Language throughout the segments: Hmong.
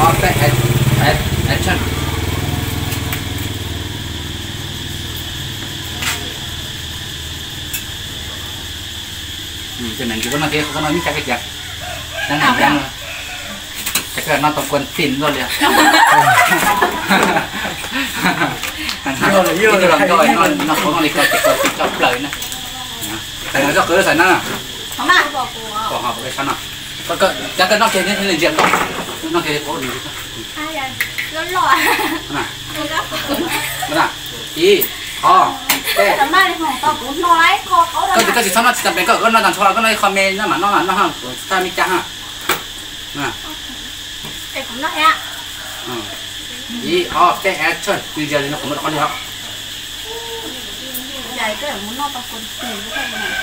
Peb, action. Ces nws ncu koj noj ces koj noj ib cag koj cia. Noj noj tau kuan tim luaj li. Ib tug hluas nkauj noj qhov noj li ko ces kuan tim tshaj plaws na. Zoj qhwv xaiv na. Pom ho pom koj sab no. Cov koj noj kiag thiaj li ntsia koj. Noj kiag li qhov ntsia. Ib, ob, peb. Koj tsis txhob noj tsis tas pes koj, koj noj tag nrho koj noj ib qho me no mas noj noj kuv txhaj me cas ha. Ib, ob, peb, action. Ntsia li no qhov muag rau qhov ntawd.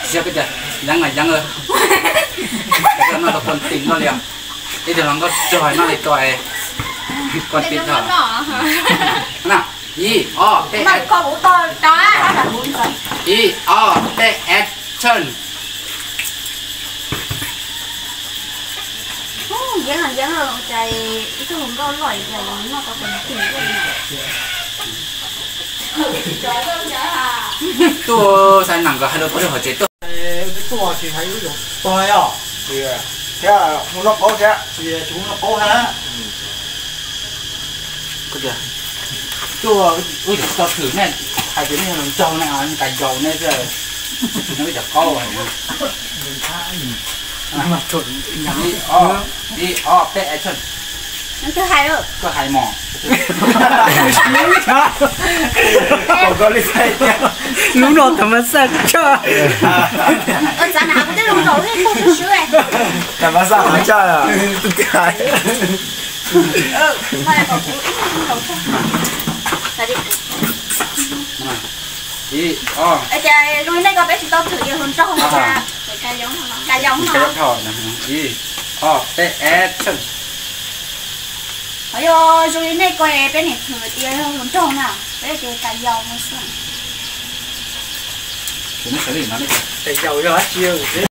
Tsis yog koj tias yeev mas yeev, koj noj tau kuan tim luaj li os. Ib tug hluas nkauj tsuag noj li ko, kuan tim tag. Na, ib, ob, peb, ib, ob, peb, action. Yeev yeev, cas ib tug hluas nkauj loj ces noj tau kuan tim. Tuaj xav nam nkawd hais lus puas lug hauv tsev tuaj. Tuaj tsis hais lub zoo tuag os. Thiab mus noj qaub thiab, tsis mus noj qaub hab. Tuaj wb cov tsis tau thwm nej, hais tias nej yog hluas nraug ne, kas yaus nej xwb, tsis thwm nej wb cov qaub. Ib, ob, peb, action. Koj hais mos. Lub no tam mas xaj tshaj. Tam mas xaj tshaj. Ib, ob. Ces zoo li nej ko peb tsis tau thwm ces hluas nraug no, kas yaus no. Ib, ob, peb, action. Yog zoo li nej ko peb niam thwm tias yog hluas nraug na, peb tias kas yaus no xwb. Kas yaus yog dab tsi?